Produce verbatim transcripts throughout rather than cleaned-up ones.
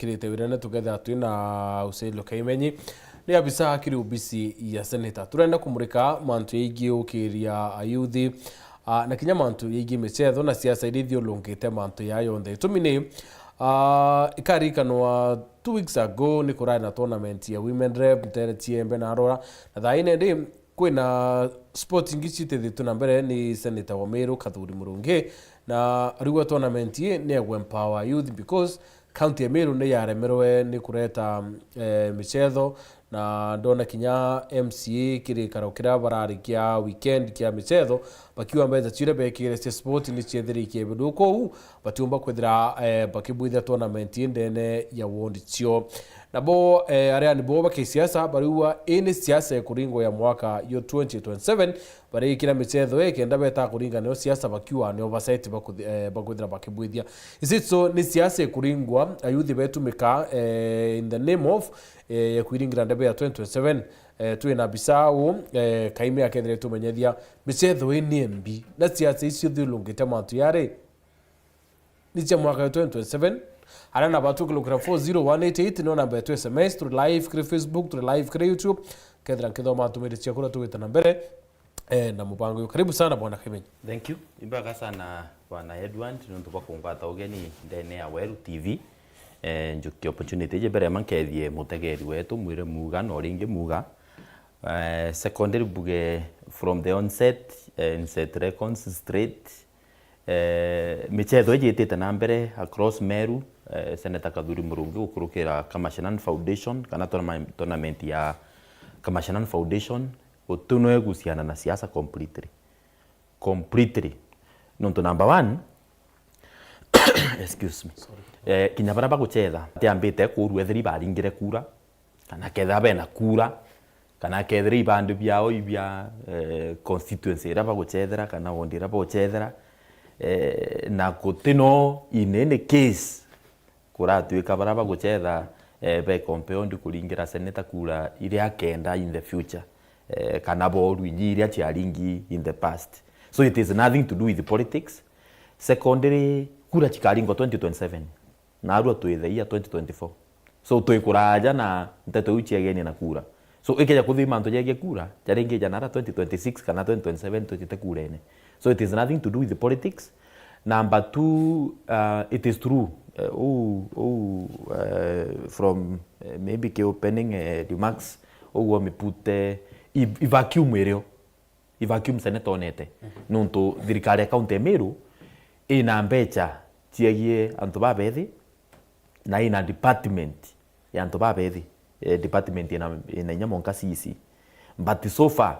kirite wirene tukethira twina Uselio Kaimenyi, ni abisa kiri obisi ya seneta. Turenda kumurika mantu yaigie ukiria ayuthi, ah, na kinya mantu yaigie michetho na siasa iria ithiurungite mantu ya yonthe. Itumi ni, ah, ikarikanwa two weeks ago ni kurari na tournament ya Women Rep, Ntere Chiembe na Arora. Na thaa ine ndi, kwina sport ingi citithitwe na mbere ni seneta wa Meru Kathuri Murungi, na ariuga tournament ii ni ya empower youth because county ya Meru ni yaremerwe ni kureta, eh, michetho, na ndona kinya M C A kirikaro kiria barari kia weekend kia michetho, bakiuga mbeca ciria bekire cia sport ni ciethirikie bindu kuu, batiumba kwithira, eh, bakibwithia tournament ii ndene ya ward cio. Nabo, eh, aria ni bo ba kisiasa bariuga ii ni siasa ikuringwa ya mwaka yo twenty twenty-seven, barikira michetho ii kenda beta kuringa nio siasa bakiuga nio baseti bakuthi-, eh, bakwithira bakibwithia. Isitso ni siasa ikuringwa, ayuthi betumika, eh, in the name of, eh, ya kwiringira ndebe ya twenty twenty-seven. Eh, twina bisa uu, eh, Kaime akethire tumenyethia michetho ii ni mbi na siasa icio thiurungite mantu yari ni cia mwaka wa twenty twenty-seven. Aria naba tukilukira four zero one eight eight, nio namba yetu S M S, turi live kiri Facebook, turi live kiri YouTube. Kethira nkithoma ntumiri ciaku na tugwita na mbere, eh, na mubango uyu. Karibu sana, Bwana Kimenyi. Thank you. Imbaga sana, Bwana Edward, nontu bwa kungwata ugeni ndene ya Weru T V. Eh, njukie opportunity iji mbere ya mankethie mutegeri wetu, mwire muga, no ringi muga. Eh, secondly, mbuge from the onset, eh, nset records straight, Eh, michetho iji itite na mbere across Meru, eh, Senator Kathuri Murungi gukurukira Kamashinan Foundation, kana tournament, tournament ya Kamashinan Foundation, gutinwegusiana na siasa completely. Completely. Nontu number one, excuse me. Eh, kinya baria baguchetha, atiambite kurua ethira ibaringire kura, kana kethira bena kura, kana kethira ibandu biao ibia, eh, constituency iria baguchethera, kana ward iria baguchethera, eh, na guti no in any case kuratuika baria baguchetha, eh, be compelled kuringira senator kura iria kenda in the future, eh, kana boru ingi iria ciaringi in the past. So it is nothing to do with politics. Secondly, kura chikaringwa twenty twenty-seven. Narua twi the year twenty twenty-four. So twi kuraja na nteto iu ciegenie na kura. So ikeja kuthima antu jegie kura, jaringi janara twenty twenty-six kana twenty twenty-seven twitite kurene. So it is nothing to do with politics. Number two, uh, it is true. Uh, uu, uu, uh, from, uh, maybe ki opening, uh, remarks, uu omipute i, i vacuum irio. I vacuum senator onete. Mhm. Nontu thirikari ya county ya Meru ina mbecha ciegie antu babethi, na ina department ya antu babethi. Eh, department ina, ina inya monka C E C. But so far,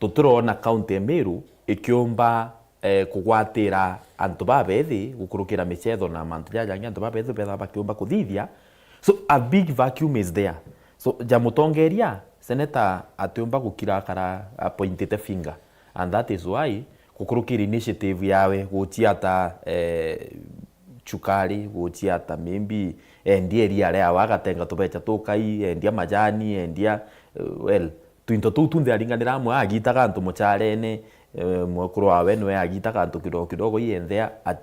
tutirona county ya Meru ikiumba, eh, kugwatira antu babethi gukurukira michetho na mantu jaja jangi antu babethi betha bakiumba kuthithia. So a big vacuum is there. So ja mutongeria, senator atiumba gukira akara a pointed finger, and that is why gukurukira initiative yawe guchiata, eh, chukari, guchiata maybe endia iria riawe, agatenga tubecha tukai, endia majani, endia, eh, well, twinto tuu tunthe aringanira amwe, agitaga antu mucharene, eh, mwekuru wawe niwe agitaga antu kidogo kidogo, ienthe at,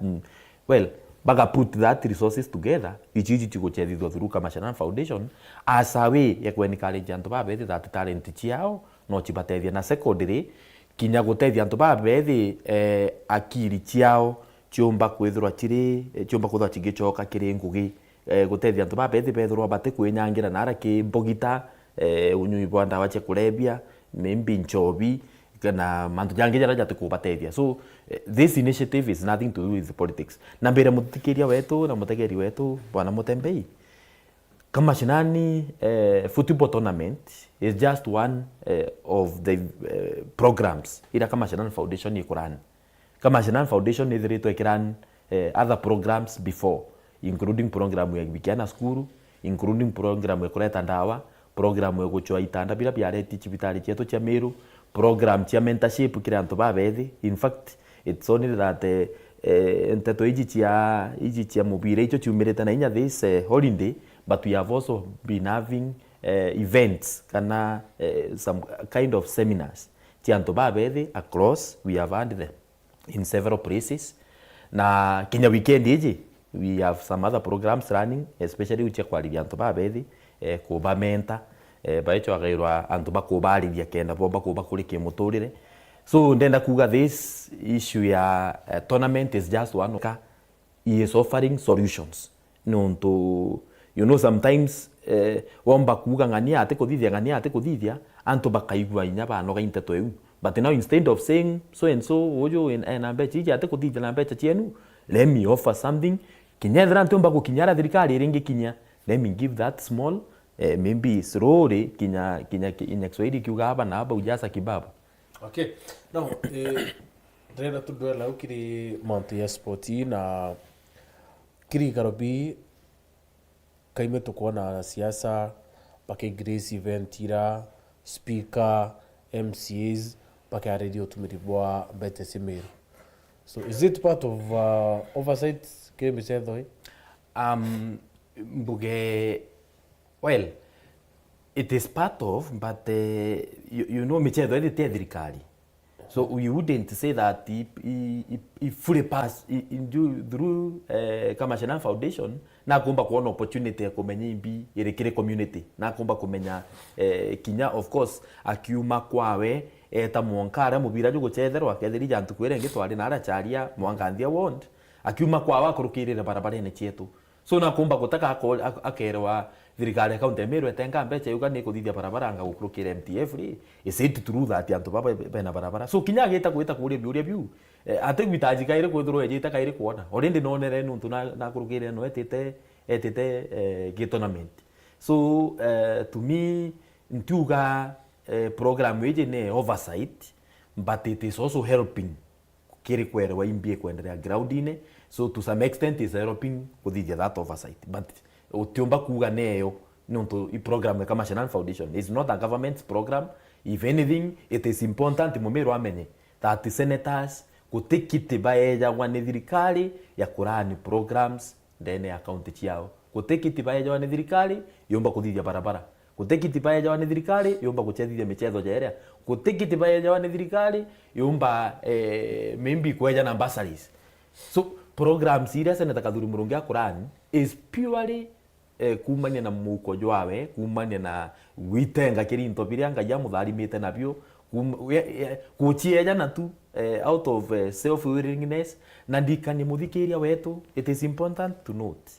well, baga put that resources together, ichi ichi chiguchethithua through Kamashanan Foundation as a way ya ku encourage antu babethi that talent chiao no chibatethia. Na secondly, kinya gutethia antu babethi, eh, akiri chiao chiumba kwithirwa chiri, eh, chiumba kwithirwa chigichoka kiri ngugi, eh, gutethia antu babethi bethirwa batikwinyangira nara ki mbogita, eh, unyui bwa ndawa cia kurebia, maybe nchobi, kana mantu jangi jaria jatikubatethia. So, eh, this initiative is nothing to do with politics. Na mbire muthikiria wetu na mutegeri wetu, Bwana Mutembei, Kamashinani, eh, football tournament is just one, eh, of the, eh, programs ira Kamashinani Foundation ikurani. Kamashinani Foundation ithiritwe ikirani, eh, other programs before, including program ya gwikiana cukuru, including program ya kureta ndawa, program ya guchwa itanda bira biareti cibitari cietu cia Meru, program cia mentorship kiri antu babethi. In fact, it's only that, eh, eh, nteto iji cia, iji cia mubira icio ciumirite na inya this, eh, holiday, but we have also been having, eh, events kana, eh, some kind of seminars cia antu babethi across, we have had them in several places. Na kinya weekend iji, We have some other programs running, especially iu cia kwariria antu babethi, eh, kubamenta, eh, baecho agairwa antu bakubaariria kenda bomba kuba kuri kimuturire. So ndenda kuuga this issue ya, eh, tournament is just one ka, he is offering solutions. Nontu, you know, sometimes, eh, womba kuuga ng'ania ati kuthithia, ng'ania ati kuthithia, antu bakaigua inya banoga inteto iu. But now instead of saying, "So and so, uju en-, ena mbecha iji ati kuthithia na mbecha cienu," let me offer something. Kinya ethira ntiumba gukinya aria thirikari iringikinya, let me give that small, eh, maybe slowly, kinya, kinya, kinya Kiswahili kiuga haba na haba hujaza kibaba. Okay. Now, eh, ndĩrenda tũndwela au kiri mantu ya sport na kiri Nairobi, kaime tukwona siasa bakigrace event ira, speaker, M C As bakiariria utumiri bwa mbecha cia Meru. So, is it part of, uh, oversight kiri micetho ii? Um, mbuge, well, it is part of, but, eh, you, you know, micetho iri ti ya thirikari. So we wouldn't say that he, he, he, he fully pass, he, he do through, eh, Kamashanan Foundation, nakumba kuona opportunity ya kumenya imbi iri kiri community, nakumba kumenya, eh, kinya, of course, akiuma kwawe, eta mwanka aria mubira jugucetherwa, akethirija ntuku iria ingi twari na aria Charia, Mwanganthia ward, akiuma kwawe akurukirire barabarene cietu. So nakumba gutaka ako-, ak-, akerewa thirikari ya kaunti ya Meru etenga mbecha yuga ni kuthithia barabara anga gukurukira M T F ri, is it true that antu baba be-, bena barabara? So kinya agita gwita kuria biuria biu, eh, ati gwitaji kairi kwithirwa ejite kairi kwona. Already nonere nuntu na, nakurukire no etite, etite, eh, gi tournament. So, eh, to me, ntiuga, eh, program iji ni oversight, but it is also helping kiri kwerewa imbi ikwenderea groundine. So to some extent is helping kuthithia that oversight. But utiumba kuuga neyo, nontu i program ya Kamashanan Foundation is not a government's program. If anything, it is important Mumiru amenye that senators guti kiti baejagwa ni thirikari ya kurani programs ndene ya kaunti ciao. Guti kiti baejagwa ni thirikari yumba kuthithia barabara. Guti kiti baejagwa ni thirikari yumba gucethithia micetho ja iria. Guti kiti baejagwa ni thirikari yumba, eh, maybe kweja na bursaries. So, programs iria Senator Kathuri Murungi akurani is purely, eh, kumania na muhuko jwawe, kumania na gwitenga kiri into biria Ngai amutharimite nabio, kum-, ye-, ye-, gucieja na tu, eh, out of, eh, self willingness. Na ndikanie muthikiria wetu, it is important to note,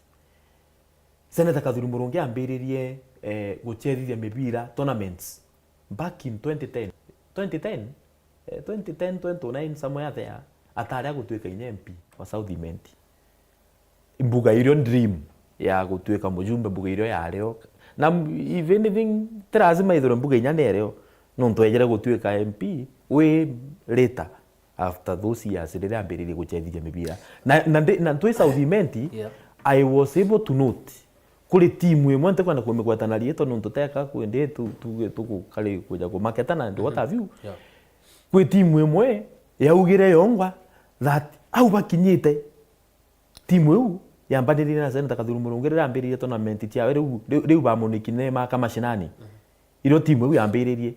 Senator Kathuri Murungi ambiririe, eh, gucethithia mibira, tournaments, back in twenty ten. Twenty ten? Eh, twenty ten, twenty oh nine, somewhere there, atari agutwika inya M P wa South Imenti. Mbuga irio dream ya gutwika mujumbe, mbuga irio yario. Na m-, if anything, ti lazima ithirwe mbuga inya nerio, nontu ejire gutwika M P way later. After those years, riria ambiririe gucethithia mibira. Na, na ndi-, na twi South Imenti, Yeah. I was able to note, kuri timu imwe, ntikwenda kumigweta na riitwa nontu teka kwendi tu-, tuge tukukari kuja kumaketa na what have you. Yeah. Kwi timu imwe yaugire yongwa that au bakinyite, timu iu yambaniririe na Senator Kathuri Murungi riria ambiririe tournament ciawe, riu, riu, riu bamunikine maka mashinani. Mhm. Irio timu iu yambiririe.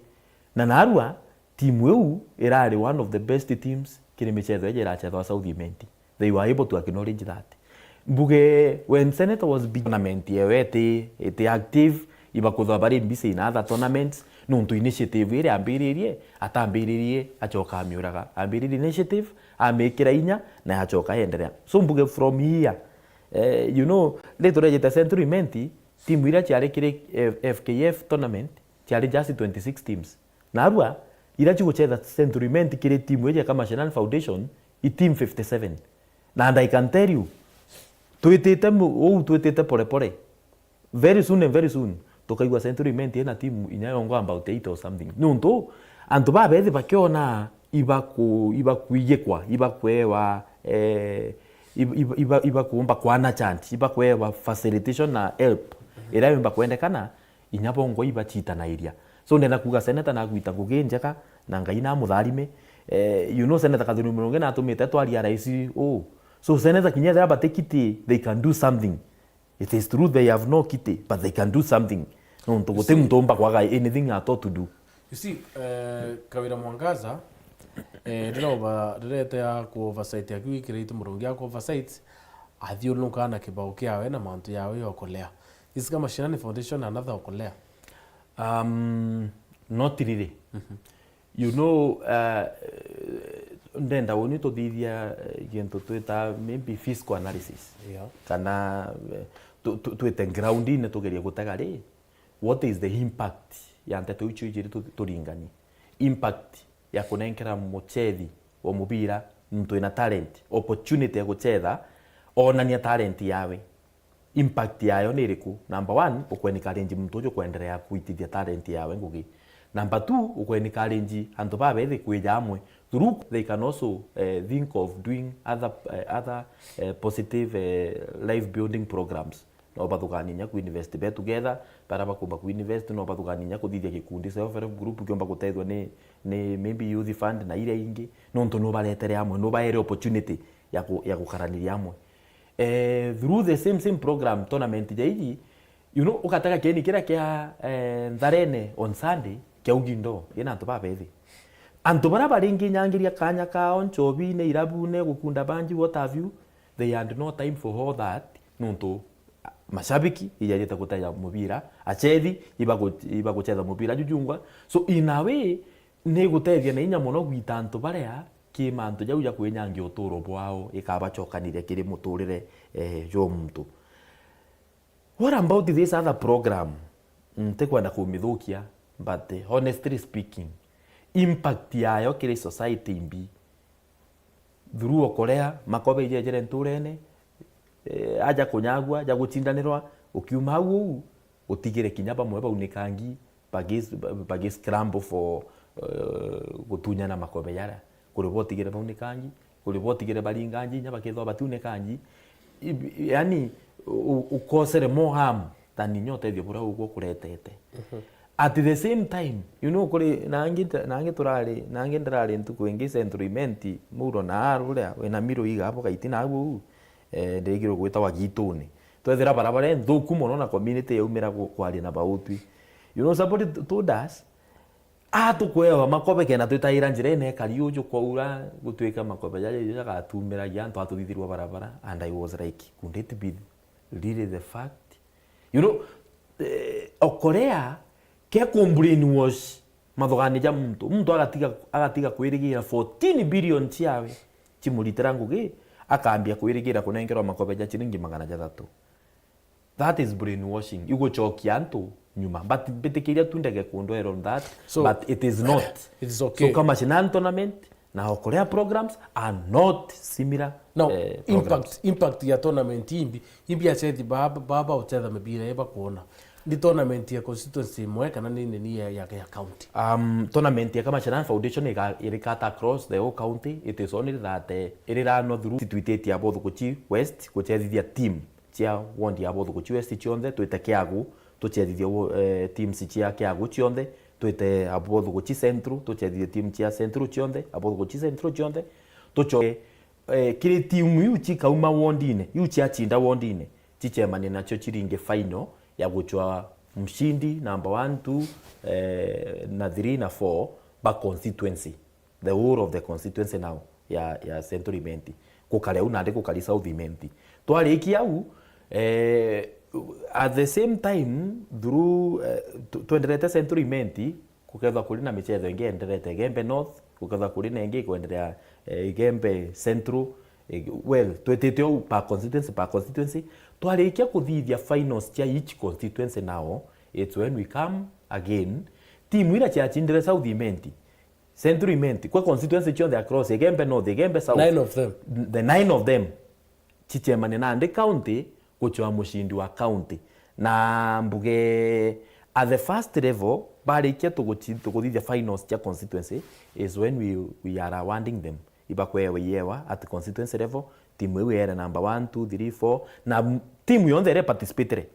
Na narua, timu iu irari one of the best teams kiri michetho iji irachethwa South Imenti. They were able to acknowledge that. Mbuge, when Senator was big, tournament yewe iti, iti active, ibakuthwa bari busy in other tournaments, nontu initiative iria ambiririe, atambiririe, acoka amiuraga. Ambiririe initiative, amikira inya, na yacoka yenderea. So mbuge from here, eh, you know, riu turejete Central Imenti, timu iria ciari kiri, eh, F K F tournament, ciari just twenty-six teams. Narua, iria ciguchetha Central Imenti kiri timu iji ya Kamashanan Foundation, i team fifty-seven. And I can tell you, twitite mu-, uu twitite pore pore. Very soon and very soon, tukaigua Central Imenti ina timu inya yongwa about eight or something. Nontu, antu babethi bakiona ibaku-, ibakuigikwa, ibakwewa, eh, ib-, ib-, iba-, ibakuumba kwana chance, ibakwewa facilitation na help, iria yumba kwendekana, inya bongwa ibachitanairia. So, ndenda kuuga Senator nagwita ngugi njega, na Ngai namutharime. Eh, you know, Senator Kathuri Murungi natumite twaria rais uu. So, Senator kinya ethira bati kiti, they can do something. It is true they have no kiti, but they can do something. Nontu guti muntu umba kwaga anything at all to do. You see, eh, Kawira Mwangaza, eh, riria uba-, riria ete ya ku oversight, akiu ikirite Murungi ya ku oversight, athiurunkaa na kibao kiawe na mantu yawe ya Okolea. Is Kamashinani Foundation another Okolea? Um, not really. You know, uh, ndenda uni tuthithia, eh, gintu twita maybe fiscal analysis. Yeah. Kana, eh, tu- tu- twite groundine tugerie gutega ri, what is the impact ya nteto icio ijiri tu- turingani? Impact ya kunenkera muchethi wa mubira muntu wina talent opportunity ya guchetha, onania talent yawe. Impact yayo ni iriku? Number one, ukwencourage muntu uju kwenderea kuitithia talent yawe ngugi. Number two, ukwencourage antu babethi kwija amwe. Through, they can also, eh, think of doing other, eh, other, eh, positive, eh, life building programs. No bathuganie inya ku invest be together, bara bakumba ku invest, no bathuganie inya kuthithia gikundi self help group kiumba gutethua ni, ni maybe youth fund na iria ingi, nontu no baretere amwe, no baere opportunity ya ku- ya gukaraniria amwe. Eh, through the same, same program, tournament ja iji, you know, ugatega kieni kiria kia, eh, Ntharene on Sunday, kia Ugindo, gina antu babethi. Antu bara baringi nyangiria kanya kao nchobine, irabune, gukunda banji, what have you, they had no time for all that, nontu mashabiki ijajite guteja mubira, achethi ibagu- ibaguchetha mubira jujungwa. So in a way, ni gutethia na inya mono gwita antu baria ki mantu jau ja kwinyangia uturo bwao ikabachokaniria kiri muturire, eh, jwa muntu. What about this other program? Ntikwenda kumithukia, but, eh, honestly speaking, impact yayo kiri society imbi. Through Okolea, makobe ijejere nturene, eh, aja kunyagua, ja guchindanirwa, ukiuma au uu, utigire kinya bamwe baunikangi, bagi- bagi scramble for, eh, gutunyana makobe jaria. Kuri botigire baunikangi, kuri botigire baringanji, inya bakethwa batiunikanji. I- yani, u- ukosere more harm than inya utethio buria ugwo kuretete. At the same time, you know, kuri nangi nta- nangi turari, nangi ndirari ntuku ingi Central Imenti, Muro na aruria wina miro iga abo gaiti na au, eh, ndirigirwe gwitawa Gituni. Twethira barabara nthuku mono na community yaumira gu- kwaria na bautwi. You know, somebody t- told us, "Ah, tukwewa makobe kenda twitaira njira ine ekari uju kwaura gutwika makobe jaja jaja jagatumiragia antu atuthithirwa barabara," and I was like, "Could it be really the fact?" You know, eh, Okolea ke ku brainwash mathugani ja muntu. Muntu agatiga, agatiga kwirigira fourteen billion ciawe cimuritira ngugi, akambia kwirigira kunenkerwa makobe ja ciringi magana jathatu. That is brainwashing. Igucokia antu nyuma. But mbitikiria tu ndege kundwera on that, so, but it is not. It is okay. So kama Shinan tournament na Okolea programs are not similar, now, eh, programs. Impact, impact ya tournament imbi, imbi achethi baba, baba uchetha mibira eba kuona. Ni tournament ya constituency imwe kana ni nini ya, ya, ya county? Um, tournament ya Kamashinani Foundation iga- iri cut across the whole county. It is only that, eh, iri run through constituency ya Bothukuchi West, guchethithia team cia ward ya Bothukuchi West cionthe, twite Kiagu, tuchethithie wo- eh, teams cia Kiagu cionthe, twite Abothukuchi Central, tuchethithie team cia Central cionthe, Abothukuchi Central cionthe, tuchoke, eh, kiri team iu chikauma wardine, iu chiachinda wardine, chichemanie nacio chiringe final ya guchwa mshindi number one, two, eh, na three na four ba constituency, the whole of the constituency now ya, ya Central Imenti. Gukari au nandi gukari South Imenti. Twarikia au, eh, at the same time, through, eh, tu- twenderete Central Imenti, gukethwa kuri na michetho ingi enderete Igembe North, gukethwa kuri na ingi ikwenderea, eh, Igembe Central, eh, well, twitite au per constituency, per constituency. Twarikia kuthithia finals cia each constituency now, it's when we come again. Timu ira ciachindire South Imenti, Central Imenti, kwe constituency cionthe across, Igembe North, Igembe South, nine of them, the nine of them, chichemane nandi county, guchwa mushindi wa county. Na mbuge at the first level, barikia tuguchi- tuguthithia finals cia constituency is when we, we are awarding them. Ibakwewa iyewa at constituency level, timu iu iere number one, two, three, four, na m- timu yonthe ire participatire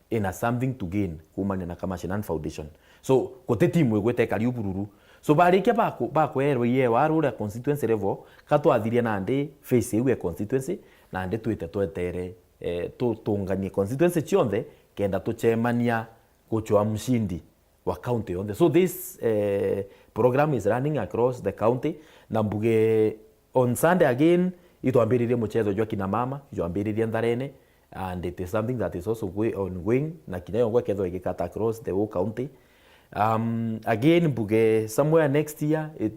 ina something to gain kumania na Kamashinan Foundation. So, guti timu igwite ikari ubururu. So, barikia baku- bakwerwa iyewa aruria constituency level, ka twathirie nandi phase iu ya constituency, nandi twite twetere, eh, tutunganie constituency cionthe, kenda tuchemania guchwa mshindi wa county yonthe. So this, eh, program is running across the county, na mbuge on Sunday again, Itwambiririe muchetho jwa kina mama, jwambiririe Ntharene, and it is something that is also goi-, ongoing, na kinya yongwa ikethwa igikata across the whole county. Um, again, mbuge somewhere next year, it,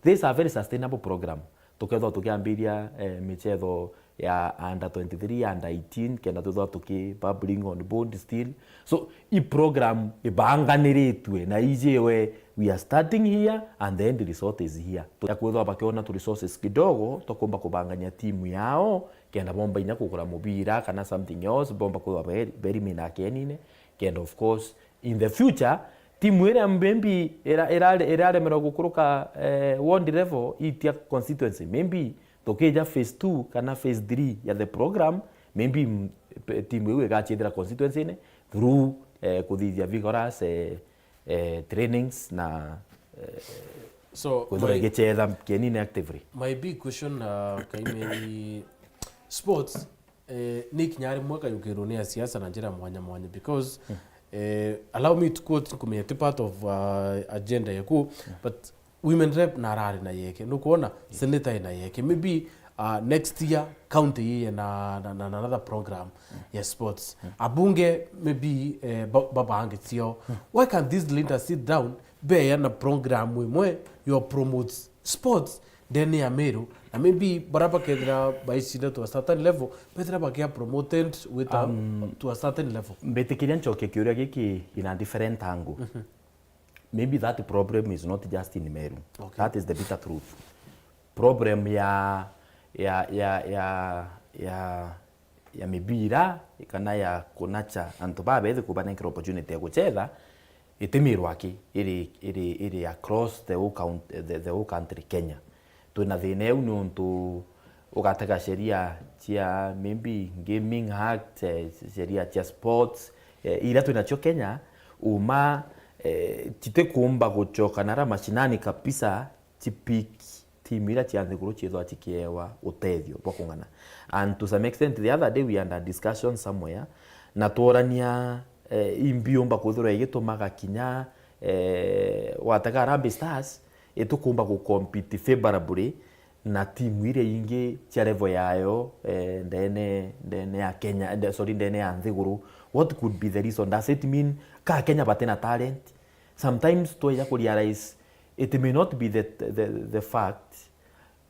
this is a very sustainable program. Tukethwa tukiambiria, eh, michetho ya under twenty-three, under eighteen, kenda twithwa tuki bubbling on board still. So, i program ibanganiritue na ijiwe, we are starting here and the end result is here. Ya kwithwa bakiona tu resources kidogo, tukumba kubangania timu yao, kenda bomba inya kugura mubira kana something else, bomba kwithwa very, very main akenine, kenda of course, in the future, timu iria maybe ira-, ira-, iraremerwa gukuruka, eh, ward level itia constituency, maybe tukija phase two kana phase three ya the program, maybe, mm, pe-, timu iu igachithira constituency-ini through, eh, kuthithia vigorous, eh, eh, trainings na, eh, So, kwithira my, igichetha kienine actively. My big question, uh, Kaimeri, sports, eh, ni kinya rimwe kayukirwo ni a siasa na njira mwanya mwanya, because, eh, allow me to quote, nkumenya ti part of, uh, agenda yaku, but women rep na arari na yeke, nukwona, senator ina yeke, maybe, uh, next year county iye na, na, na, na another program ya sports. Abunge maybe, eh, ba-, babange cio. Why can't these leaders sit down, beya na program imwe yo promotes sports ndene ya Meru, na maybe bara bakethira baicinda to a certain level, bethira bakia promoted with a, um, to a certain level? Mbitikiria nchoke kiuria giki in a different angle. Maybe that problem is not just in Meru. Okay. That is the bitter truth. Problem ya, ya, ya, ya, ya ya mibira kana ya kunacha antu babethi kubanenkera opportunity ya guchetha, itimirwa ki iri, iri, iri across the whole count-, the, the whole country Kenya. Twina thina iu niuntu ugatega sheria cia maybe Gaming Act, eh, sheria cia sports, eh, iria twinacio Kenya, uma, eh, titikumba guchoka nara mashinani kabisa, chipick timu iria cia nthiguru ciithwa cikiewa utethio bwa kung'ana. And to some extent, the other day we had a discussion somewhere, na tworania, eh, imbi yumba kwithirwa igitumaga kinya, eh, watega Harambee Stars itukumba gucompete favorably na timu iria ingi cia level yayo, eh, ndene, ndene ya Kenya, nde-, sorry, ndene ya nthiguru. What could be the reason? Does it mean ka Kenya batina talent? Sometimes tweja kurealize it may not be the, the, the fact.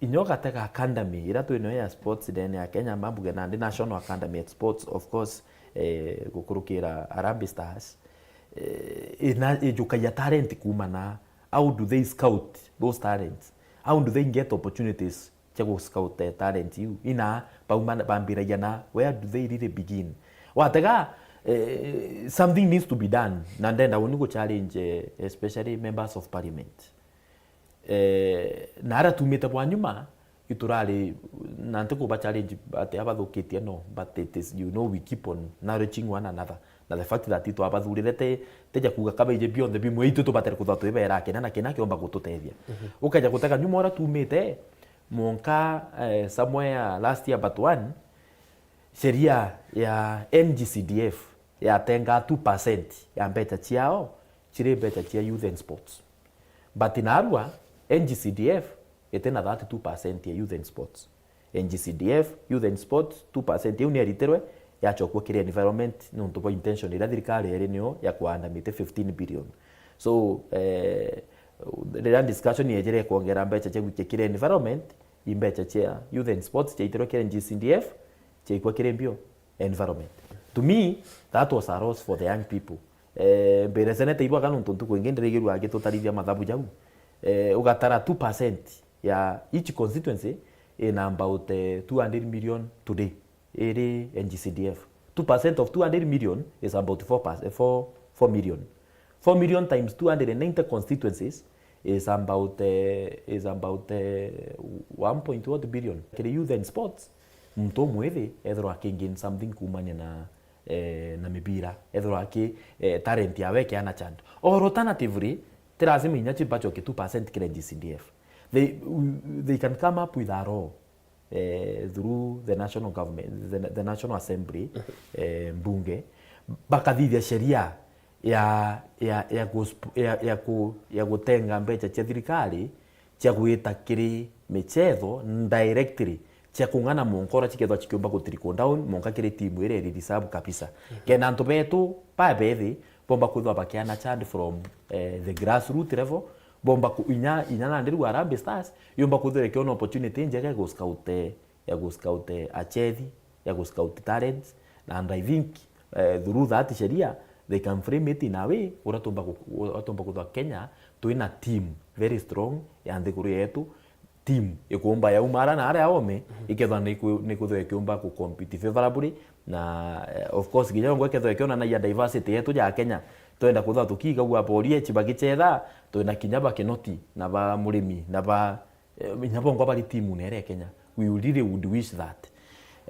Inya ugatega academy iria twinayo ya sports ndene ya Kenya, mambuge nandi National Academy at Sports, of course, eh, gukurukira Harambee Stars, eh, ina, ijukagia talent kuuma na. How do they scout those talents? How do they get opportunities cia gu scout, eh, talent iu? Ina bauma, bambiragia na, where do they really begin? Watega, eh, something needs to be done, na ndenda uni gu challenge, eh, especially members of parliament. Eh, na aria tumite bwa nyuma, iturari, na nti kuba challenge ati abathukitie, no, but it is, you know, we keep on nourishing one another. Na the fact that itwabathurire ti, ti ja kuuga kabaije bionthe bimwe, itu tubatere kuthwa twibera kina na kina kiomba gututethia. Ukeja gutega nyuma uria tumite, mwanka, eh, somewhere last year but one, sheria ya N G C D F yatengaa two percent ya mbecha ciao ciri mbecha cia youth and sports. But narua, N G C D F itina thirty-two percent ya youth and sports. N G C D F, youth and sports, two percent iu nieritirwe, yachokua kiri environment, niuntu bwa intention iria thirikari yari niyo ya kuhanda miti fifteen billion. So, eh, riria discussion yejire kuongera mbecha cia gwikia kiri environment, i mbecha cia youth and sports ciaitirwe kiri N G C D F, ciaikua kiri mbio environment. To me, that was a loss for the young people. Eh, mbere seneta irwaga nontu ntuku ingi ndirigirua agitutarithia mathabu jau. Eh, ugatara two percent ya each constituency ina about, eh, two hundred million today iri N G C D F. Two percent of two hundred million is about four percent, four, four million. Four million times two hundred and ninety constituencies is about, eh, is about, eh, one point what billion. Kiri youth and sports, muntu umwithi ethirwa aki gain something kuumania na, eh, na mibira, ethirwa aki, eh, talent yawe ikiana chant. Or alternatively, ti lazima inya chibachoke two percent kiri N G C D F. They, they can come up with a law, eh, through the national government, the, the National Assembly, eh, mbunge, bakathithia sheria ya, ya, ya, kusp-, ya, ya, ku, ya gutenga mbecha cia thirikari cia gwita kiri michetho directly cia kung'ana mwanka uria cikethwa cikiumba gu trickle down mwanka kiri timu iria iri deserve kabisa. Kenda antu betu babethi bomba kwithwa bakiana chant from, eh, the grassroot level, bomba ku-, inya, inya nandi riu Harambee Stars yumba kwithwa ikiona opportunity njega ya gu scout, eh, ya gu scout, eh, achethi, ya gu scout talents, and I think, eh, through that sheria, they can frame it in a way uria tumba gu-, uria tumba kwithwa Kenya twina team very strong ya nthiguru yetu, team ikumba yauma ara na aria ome, ikethwa ni ku-, ni kwithwa ikiumba ku compete favorably, na, eh, of course, kinya ngo ikethwa ikionanagia diversity yetu ya Kenya, twenda kwithwa tukiigagua bori echi bagichetha, twina kinya ba Kinoti, na ba Murimi, na ba, eh, inya bongwa bari team nere Kenya. We really would wish that.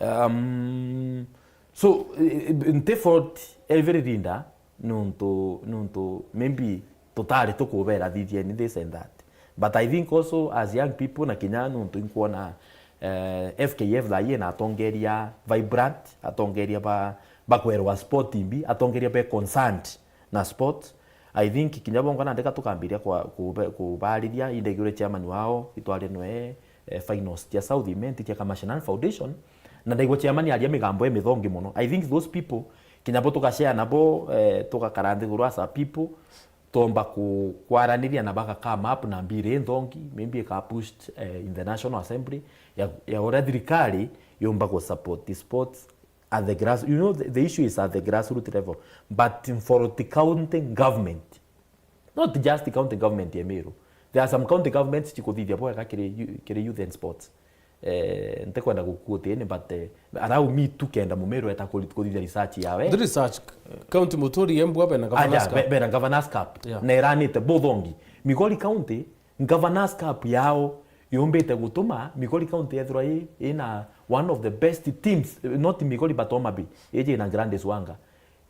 Um, so, eh, nti fault every leader, nuntu, nuntu maybe tutari tukubera thithieni this and that. But I think also as young people, na kinya nuntu inkwona, eh, F K F thaa ii na atongeria vibrant, atongeria ba, bakwerwa sport imbi, atongeria be concerned na sport. I think kinya bongwa nandika tukambiria kwa, kube-, kubariria, indaigure chairman wao, itwarinwe, eh, finals cia South Imenti cia Commercial Foundation, na ndaigua chairman aria migambo e mithongi mono. I think those people, kinya bo tugashare nabo, eh, tugakara nthiguru as a people, twomba ku-, kwaraniria na baka come up na mbiri nthongi, maybe ika pushed, eh, in the National Assembly, ya, ya uria thirikari yumba gu support sports at the grass, you know, the, the issue is at the grassroots level, but for the county government, not just county government ya Meru. There are some county governments chikuthithia bwega kiri yu-, kiri youth and sports. Eh, ntikwenda gukuutini, but, eh, allow me tu kenda Mumiru eta kuri-, kuthithia research yawe. The research, County Muturi Embwa bena Governor's Aja, Cup. Be-, bena Governor's Cup. Yeah. Na iranite buthongi. Migori County, Governor's Cup yao yumbite gutuma Migori County yethirwa i-, ina one of the best teams, not Migori but Homa Bay, iji na Gladys Wanga.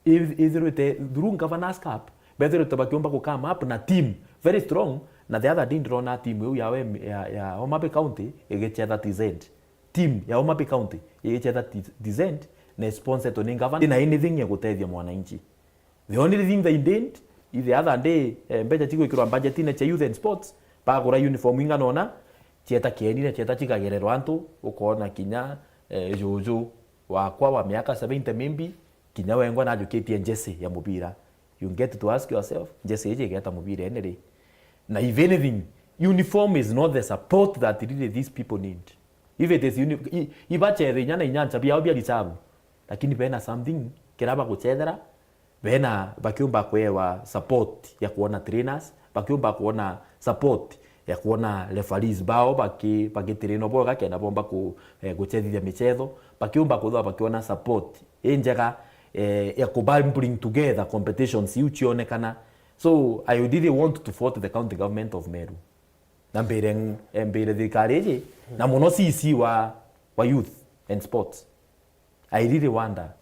Ith-, ithirwite through Governor's Cup, bethirwite bakiumba ku come up na team very strong, na the other day ndirona team iu ya, ya, ya Homa Bay County igichetha T Z. Team ya Homa Bay County igichetha T-, T Z na sponsored ni governor, ina anything ya gutethia mwananchi. The only thing they did, the other day, eh, mbeca cigwikirwa budgetine cia youth and sports, bagura uniform ing'ana ona, cieta kienine, cieta cikagererwa antu, ukona kinya, eh, juju wakwa wa miaka seventy maybe, kinya wengwa najukitie jersey ya mubira. You get to ask yourself, jersey iji igeta mubirene ri? Na if anything, uniform is not the support that really these people need. If it is uni-, i-, ibachethe inya na inyancha biao bia reserve, lakini bena something kira baguchethera, bena bakiumba kwewa support ya kuona trainers, bakiumba kuona support ya kuona referees bao baki-, bagitrainwa bwega kenda bomba ku-, eh, guchethithia michetho, bakiumba kwithirwa bakiona support injega, eh, ya kuba bring together competitions iu cionekana. So I really want to fault the county government of Meru. Na mbire ng-, eh, mbire thirikari iji, na muno C C wa, wa youth and sports. I really wonder,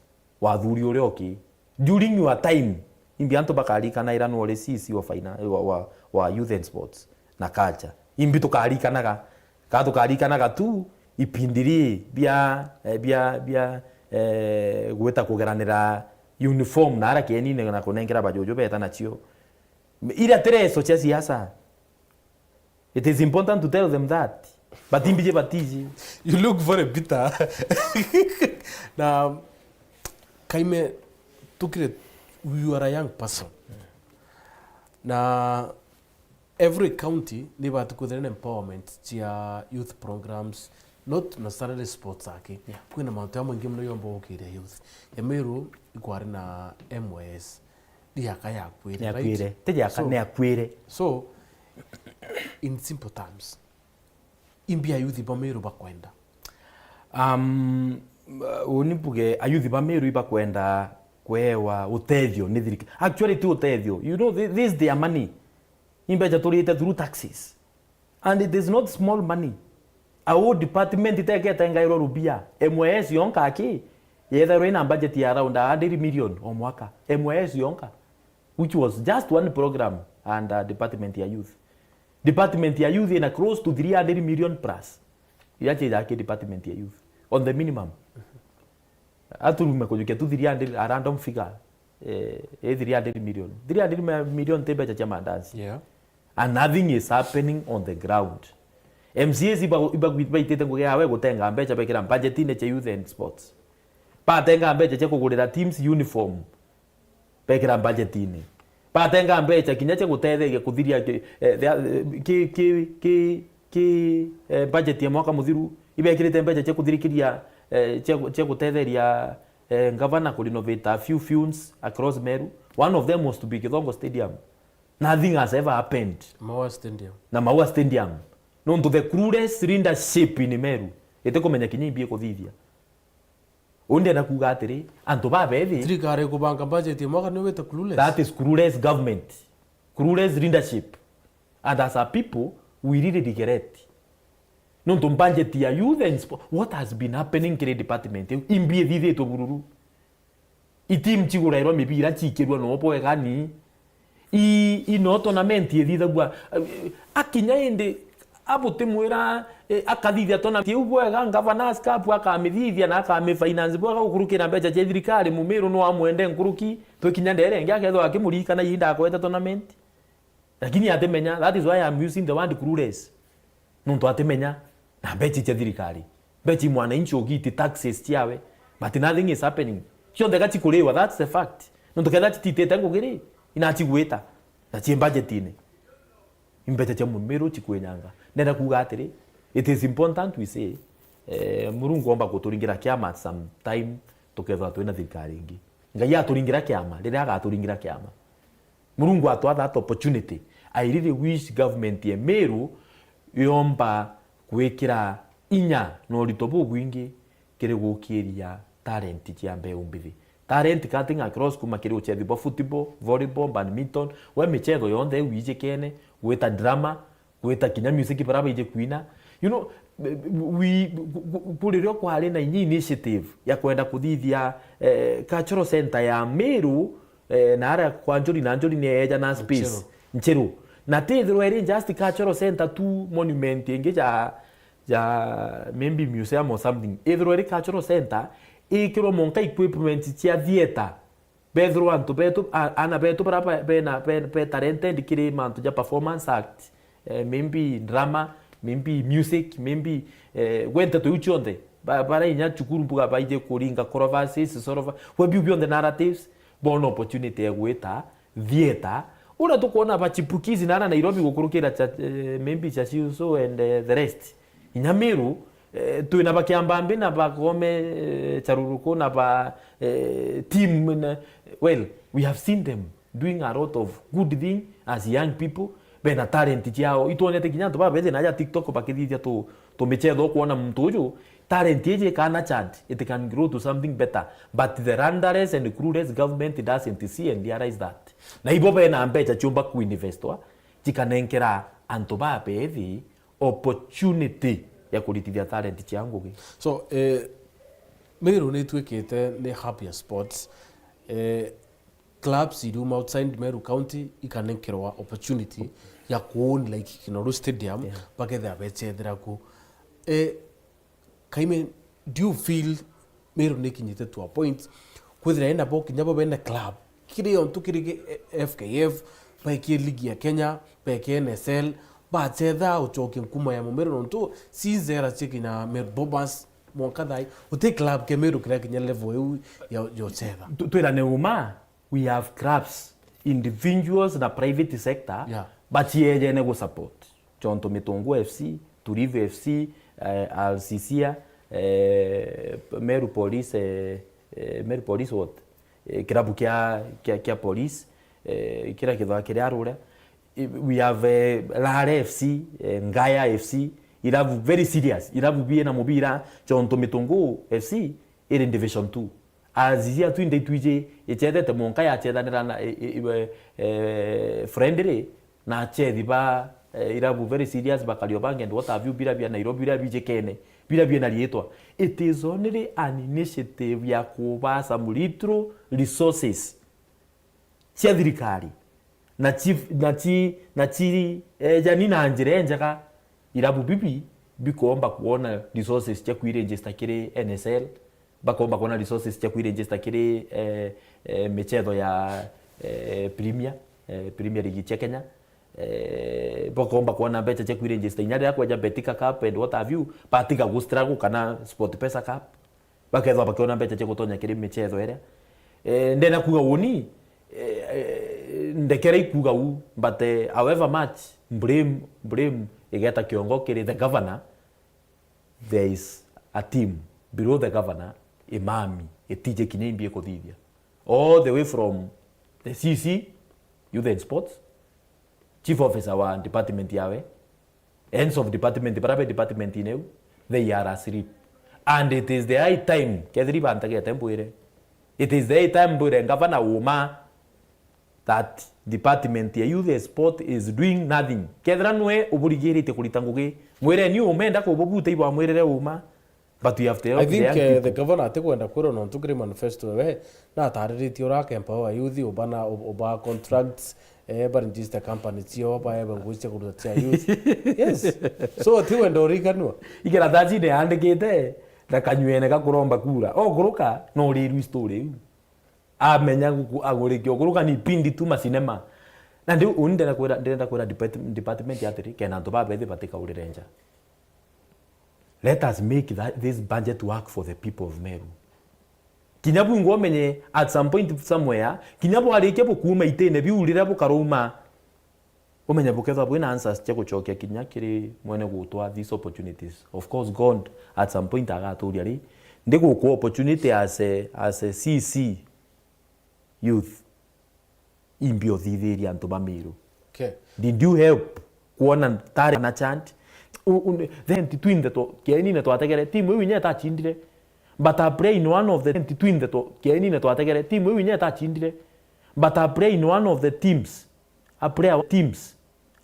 wathuri uria uki, during your time, imbi antu bakarikana ira nuri C C wa fina-, wa, wa, wa youth and sports na culture? Imbi tukarikanaga? Ka tukarikanaga tu ipindi ri bia, eh, bia, bia, eh, gwita kugeranira uniform na ara kienine na kunengera bajuju beta nacio. Ira tireso cia siasa. It is important to tell them that. But imbiji batiji. You look very bitter. Na Kaime, tukire, you are a young person. Na every county ni ibati kwithira na empowerment cia youth programs, not necessarily sports aki. Yeah. Kwina mauntu jamaingi mono yomba gukiria youth. Ya Meru ikwari na M Y S. Ndiaka yakwire, right? Niakwire. Ti ndiaka, so, niakwire. So, in simple terms, imbi ayuthi ba Meru bakwenda? Um, uni mbuge ayuthi ba Meru ibakwenda kwewa utethio ni thirikari. Actually, ti utethio. You know, thi-, this is their money. Imbecha turite through taxes. And it is not small money. A whole department itekete ngairwa rubia. M Y S yonka aki, yethairwa ina budget ya around a hundred million o mwaka. M Y S yonka, which was just one program under department ya youth. Department ya youth ina close to three hundred million plus. Yache yake department ya youth. On the minimum. Aturume kujukia tu three hundred, a random figure, eh, eh, three hundred million. Three hundred million ti mbecha cia mandazi. Yeah. And nothing is happening on the ground. M C As iba-, iba-, ibaitite ngugi yawe gutenga mbeca bekira budgetine cia youth and sports. Batenga mbeca cia kugurira teams uniform, bekira budgetine. Batenga mbeca kinya cia gutetheria kuthiria ki-, eh, thea-, ki-, ki-, ki-, ki-, eh, budget ya mwaka muthiru, ibekirite mbeca cia kuthirikiria, eh, cia gu-, cia gutetheria, eh, governor ku renovate a few fields across Meru. One of them was to be Kithongo Stadium. Nothing has ever happened. Maua Stadium. Na Maua Stadium. Nontu the clueless leadership in Meru itikumenya kinya imbi ikuthithia. Uu ndienda kuuga atiri, antu babethi, thirikari ikubanga budget ya mwaka niyo wita clueless? That is clueless government, clueless leadership. And as a people, we really regret. Nontu budget ya youth and sport, what has been happening kiri department iu? Imbi ithithitwe bururu. I team cigurairwa mibira ciikirua no bwega ni i, i no tournament ithithagua, eh, akinya indi abutimwira, eh, akathithia tournament iu bwega, Governors Cup akamithithia na akamifinance bwega gukurukira mbeca cia thirikari, Mumiru no amwende nkuruki, twikinya ndere ingi akethwa akimuririkana ihinda akwete tournament. Lakini atimenya, that is why I'm using the word clueless. Nontu atimenya, na mbeca cia thirikari. Mbeca i mwananchi ugiti taxes ciawe. But nothing is happening. Cionthe ga cikuriwa, that's the fact. Nontu ketha cititite ngugi ri, inacigwita. Na cii budgetine. I mbeca cia Mumiru cikwinyanga. Ndenda kuuga atiri, it is important we say, eh, Murungu omba kuturingira kiama at some time, tukethwa twina thirikari ingi. Ngai aturingira kiama, riria agaturingira kiama. Murungu atwa that opportunity. I really wish government ya Meru yomba gwikira inya na urito bubwingi kiri gukiria talent cia mbeu mbithi. Talent cutting across kuma kiri uchethi bwa football, volleyball, badminton, we michetho yonthe iu wijikene, gwita drama, gwita kinya music bara baiji kwina. You know, we, ku-, ku-, ku-, riria kwari na inya initiative ya kwenda kuthithia, eh, cultural center ya Meru, eh, na aria kwa Njuri na Njuri ni eja na space Ncheru. Ncheru. Na tithirwa iri just cultural center tu, monument ingi ja, ja maybe museum or something. Ithirwa iri cultural center, ikirwa monka equipment cia theatre. Bethirwa antu betu, a-, ana betu bara ba-, bena, be, be talented kiri mantu ja performance art, eh, maybe drama, maybe music, maybe, eh, gwe nteto iu cionthe. Ba-, bara inya cukuru mbuga baije kuringa controversies, sort of, we biu bionthe narratives, bona opportunity ya gwita theatre. Uria tukwona ba chipukizi nara Nairobi gukurukira cha, eh, maybe cha Siuso and, eh, the rest. Inya Meru, eh, twina ba Kiambambi na ba Koome, eh, Charuruku na ba, eh, team na, well, we have seen them doing a lot of good thing as young people. Bena talent ciao. Itwonete kinya antu babethi na aja TikTok bakithithia tu, tumichetho kwona muntu uju, talent iji ikana chant, it can grow to something better. But the rudderless and clueless government doesn't see and realize that. Na ibo bena mbeca ciumba kuinvestwa, cikanenkera antu babethi opportunity ya kuritithia talent cia ngugi. So, eh, Meru ni itwikite ni hub ya sports. Eh, clubs iriuma outside Meru County ikanenkerwa opportunity ya kuown like Kinoru Stadium, yeah, bakethira becethira ku. Eh, Kaime, do you feel Meru ni ikinyite to a point kwithira ina bo kinya bo bene club, kiri ontu kiri ki-, F K F, baekie ligi ya Kenya, baekie N S L, bachetha uchokia nkuma ya Mumiru nontu si nzera cia kinya Meru Bombers mwanka thai, uti club kia Meru kiria kinya level iu ya, ya uchetha? Tu-, twirane uma, we have clubs, individuals na private sector, yeah, baciejene gu support. Chonto Mitungu F C, Tulivu F C, eh, Al Sisia, eh, Meru Police, eh, eh, Meru Police what? Eh, kirabu kia, kia, kia Police, eh, kiria kithwa kiri aruria. Eh, we have, eh, Lare F C, eh, Ngaya F C, irabu very serious, irabu biena mubira, Chonto Mitungu F C iri Division two. Azizia twinthe itwiji icethete mwanka yacethanira na, i, i, iwe, eh, friendly, na achethi ba, eh, irabu very serious ba Kariobangi and what have you, bira bia Nairobi, bira bijikene, bira biena riitwa. It is only an initiative ya kuba some little resources cia thirikari. Na chi, na chi, na chi, eh, jani na njira injega, irabu bibi bikomba kuona resources cia kwiregister kiri N S L, bakomba kuona resources cia kwiregister kiri, eh, eh, michetho ya, eh, Premier, eh, Premier League cia Kenya. eh, bakomba kwona mbeca cia kwiregister inya riria kweja Betika Cup and what have you, batiga gu struggle kana Sport Pesa Cup. Bakethwa bakiona mbeca cia gutonya kiri michetho iria. Eh, ndenda kuga uni, eh, eh, ndekera ikuga u, but, eh, however much blame, blame igeta kiongo kiri the governor, there is a team below the governor, imami, itije kinya imbi ikuthithia. All the way from the C C, Youth and Sports, chief officer wa department yawe, heads of department, bara be department ineu, they are asleep. And it is the high time, kethiri bantagete mbwire, it is the high time mbwire ngavana uma that department ya youth and sport is doing nothing. Kethira nwe uburigirite kurita ngugi, mwireni uma enda kububuta ibwa mwirire uma. But you have to help I think, the young uh, people. The governor atikwenda kwirwa nontu kiri manifesto we natariritie ura aka empower youth, ubana, ub-, uba contracts, eh, ba register company cio, baebe ngugi cia kuruta cia youth. Yes. So, atikwenda uriganua. Ikarataci ni yandikite na kanyuene ga kuromba kura. Okuruka, no uriru story iu. Amenya guku-, agurikia okuruka ni pindi tu macinema. Na ndi, uni ndenda kwira, ndenda kwira depart-, department atiri, kena antu babethi batikaurire nja. Let us make that, this budget work for the people of Meru. Kinya bungu umenye at some point somewhere, kinya bwarikia bukuuma itine biu riria bukaruma, umenye bukethwa bwina answers cia gucokia kinya kiri mwene gutwa these opportunities. Of course, God at some point agaturia ri, ndi gukwa opportunity as a, as a C C youth. Imbi uthithiria antu ba Meru. Okay. Did you help kuona tari na chant? U-, u-, then twenty twenty twa-, kienine twategere, timu iu inya itachindire. But a player in one of the twenty twenty twa-, kienine twategere, timu iu inya itachindire. But a player in one of the teams, a player wa teams,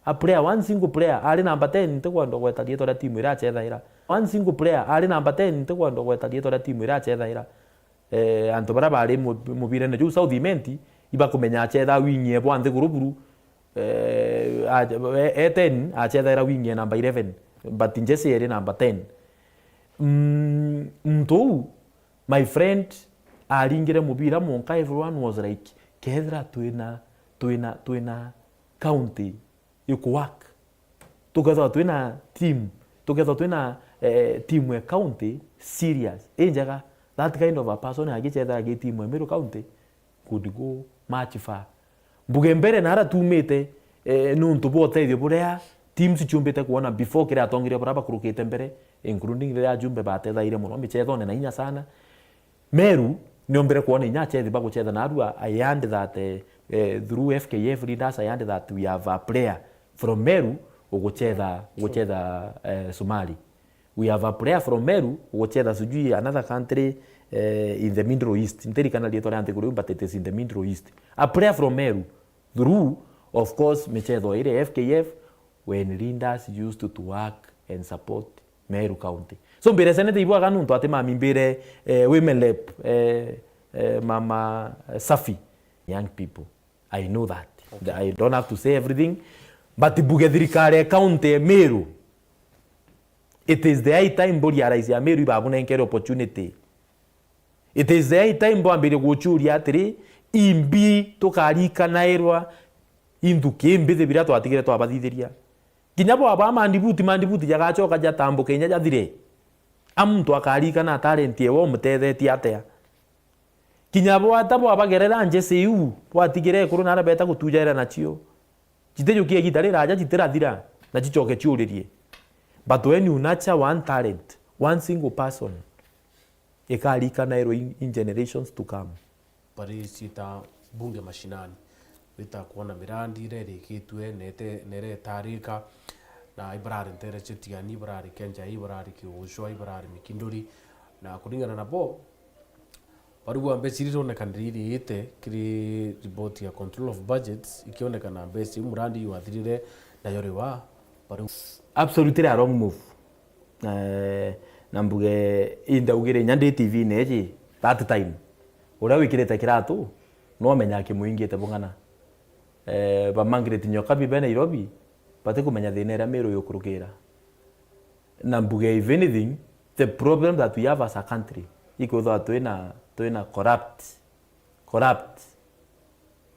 a player, one single player, ari number ten, ntikwenda gweta riitwa ria timu iria achethaira. One single player, ari number ten, ntikwenda gweta riitwa ria timu iria achethaira. Eh, antu baria bari mu-, mubirene juu South Imenti, ibakumenya achetha wing ye bwa nthiguru buru, eh, a-, e-, e ten achethaira wing ye number eleven, but Jesse eri number ten. Mm, muntu uu, my friend, aringire mubira monka, everyone was like, kethira twina, twina, twina county ikuwork. Tukethwa twina team, tukethwa twina, eh, team ya county serious, injega, that kind of a person agichethera gi team ya Meru County could go much far. Mbuge mbere na ara tumite, eh, nuntu bwa utethio buria teams ciumbite kuona before kiri atongeria baria bakurukite mbere, including riria ajumbe batethaire muno michethone na inya sana. Meru, niombire kuona inya achethi baguchetha narua. I heard that, eh, eh, through F K F leaders, I heard that we have a player from Meru uguchetha, uguchetha, eh, Somali. We have a player from Meru uguchetha sijui another country, eh, in the Middle East. Ntirikana riitwa ria nthiguru iu, but it is in the Middle East. A player from Meru through, of course, michetho iri F K F, when leaders used to work and support Meru County. So mbire senete ibwaga nuntu ati mami mbire, eh, women rep, eh, eh, mama, eh, Safi. Young people. I know that. Okay. I don't have to say everything. But mbuge thirikari ya county ya Meru, it is the high time bo realize ya Meru ibabunenkere opportunity. It is the high time bwambirie guchuria atiri, imbi tukarikanairwa inthu kimbithi biria twatigire twabathithiria. Kinya bwaba mandibuti, mandibuti jagacoka jatambuke inya jathire. A muntu akarikana talent ewe umutethetie atia. Kinya bwata bwabagerera njese iu, bwatigire ekuru na arabeta gutujaira nacio. Jitejukia igita riraja jitirathira, na jicoke ciuririe. But when you nurture one talent, one single person, ikarikanairwa in, in generations to come. Bari ciita bunge mashinani, wita kwona mirandi iria irikitue, na ite-, na iria itarika, na ibarari ntere cia Tiani, ibarari Kenjai, ibarari Kiugucwa, ibarari Mikinduri, na kuringana nabo, bari bwa mbeca iria ironekana iriite kiri report ya Control of Budgets, ikionekana mbeca iu murandi iwathirire, nayo riwa, bari Absolutely a wrong move. Eh, na mbuge, indaugire inya ndi T V-ini iji, that time, uria wikirite kiratu, no amenyaga kimuingite bung'ana. Eh, ba Margaret Nyokabi be Nairobi, batikumenya thina iria Meru yukurukira. Na mbuge, if anything, the problem that we have as a country, ikwithwa twina, twina corrupt, corrupt,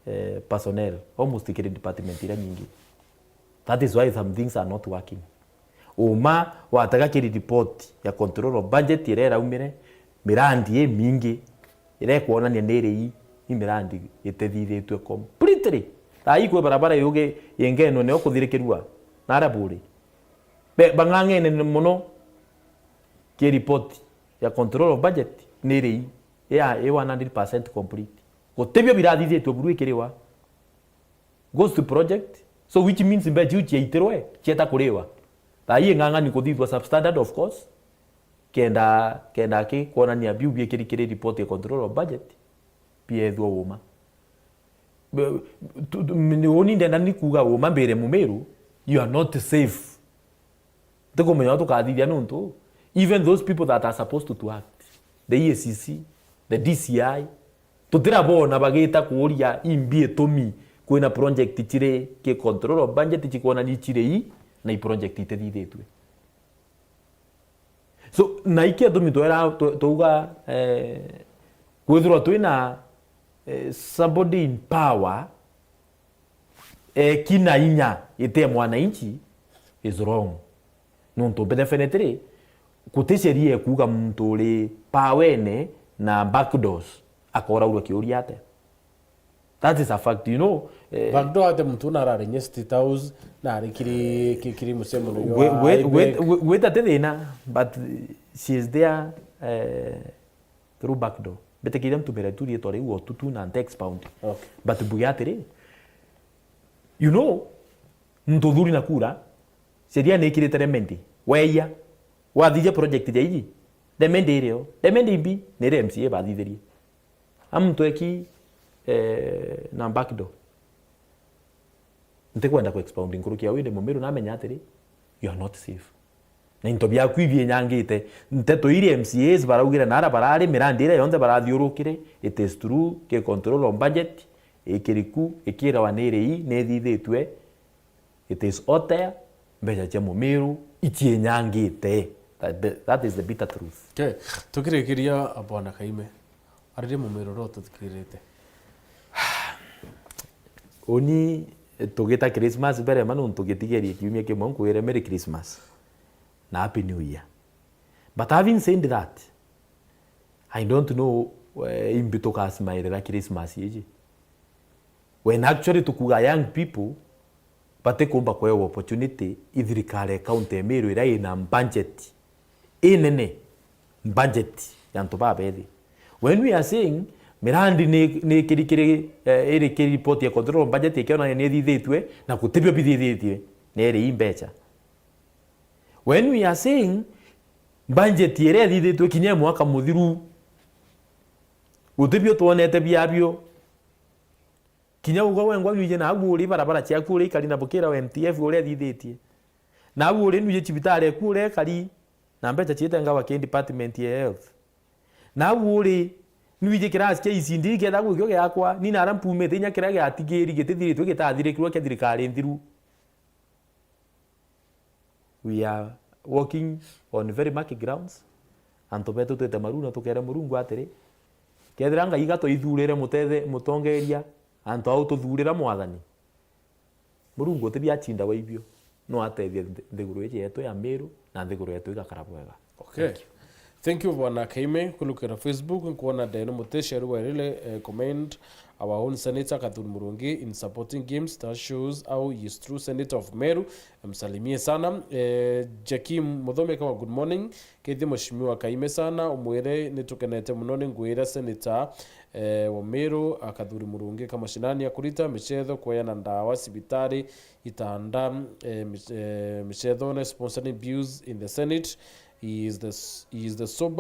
eh, personnel, almost kiri department iria nyingi. That is why some things are not working. Uma watega kiri report ya control of budget iria iraumire, mirandi imingi iria ikwonania ni iri i mirandi itethithitue completely. Thaa ii kwi barabara yugi ingenwe nio kuthirikirua na aria buri. Be-, bang'ang'ene mono ki report ya control of budget ni iri i ya i one hundred percent complete. Gutibio birathithitue buru ikiriwa. Ghost project. So which means mbeca iu ciaitirwe, cieta kuriwa. Thaa ii ing'ang'ani kuthithwa substandard, of course. Kenda, kenda ki kwonania biu biikiri kiri report ya control of budget, biethua uma. Be-, tu-, tu-, ni uni ndenda ni kuuga uma mbire Mumiru, you are not safe. Ntikumenya uria tukathithia nuntu even those people that are supposed to act, the E A C C, the D C I, tutirabona bagita kuuria imbi itumi kwina project ciri ki control of budget cikwonania ciri i na i project itethithitue. So, na iki itumi twera, tw-, twauga, eh, kwithirwa twina, eh, somebody in power, eh, kina inya ite mwananchi is wrong. Nuntu definitely, guti sheria ekuuga muntu uri pawene na backdoors akoraurwa kiuria atia. That is a fact, you know, eh, Backdoor ate muntu na arari nye State House, na ari kiri, ki-, kiri mucemanio gwe-, wa gwe-, gwe-, IBEC. Gwe-, gwita ti thina, but she is there, eh, through backdoor. Mbitikiria ntumire tu riitwa riu o tutu na nte expound. Okay. But mbuge atiri, you know, muntu uthuri na kura, sheria ni ikirite remedy. Weya, wathithia project ja iji, remedy irio. Remedy imbi, ni iria M C A bathithirie. A muntu eki, eh, na backdoor. Ntikwenda ku expound nkuruki ya windi Mumiru namenya atiri, you are not safe. Na into biaku ibinyangite. Nteto iria M C As baraugire na ara barari, mirandi iria yonthe barathiurukire, it is true, ki control of budget, ikiriku, ikirawa ni iri i, ni ithithitue, it is out there, mbeca cia Mumiru icinyangite. That, that is the bitter truth. Okay. Tukirikiria, Bwana Kaime, ariria Mumiru uria ututhikirite. Uni, tugita Christmas mbere ma nuntu gitigerie kiumia kimwe nkwire Merry Christmas na Happy New Year. But having said that, I don't know, eh, imbi tukasmairira Christmas iji. When actually tukuga young people batikumba kwewa opportunity i thirikari ya county ya Meru iria ina budget inene, budget ya antu babethi. When we are saying mirandi ni, ni kiri, kiri, eh, iri kiri report ya control budget ikionania ni ithithitue na gutibio bithithitue ni iri i mbeca. When we are saying budget iria ithithitue kinya mwaka muthiru, gutibio twonete biabio. Kinya uga wengwa nwije na au uri barabara ciaku uri ikari na bukira wa M T F uria ithithitie. Na au uri nwije cibitari eku uria ikari na mbeca ciitengawa ki department ya health. Na au uri nwije kirasi kia E C D kethagwa ikio giakwa, ni nara mpumite inya kiria giatigiri gitithiritwe gitathirikirwe kia thirikari nthiru. We are walking on very murky grounds. Antu betu twite maru na tukere Murungu atiri, kethira Ngai iga twaithurire mutethe-, mutongeria, antu au tuthurira mwathani, Murungu utibia acindagwa ibio, no atethie nthi-, nthiguru iji yetu ya Meru na nthiguru yetu igakara bwega. Okay. Thank you. Thank you, Bwana Kaime. Kulukira Facebook, nkuona Deno Mutesheri wairire, eh, comment, "Our own senator Kathuri Murungi in supporting games, that shows how he is true senator of Meru." Msalimie sana. Eh, Jakim Muthomi kama, "Good morning. Keithie Mheshimiwa Kaime sana, umwire nitukenete muno ni ngwira senator, eh, wa Meru, a Kathuri Murungi kama shinani ya kurita michetho, kweana ndawa, cibitari, itanda, eh, mich-, eh, michethone, sponsoring bills in the Senate. He is the s-, he is the sober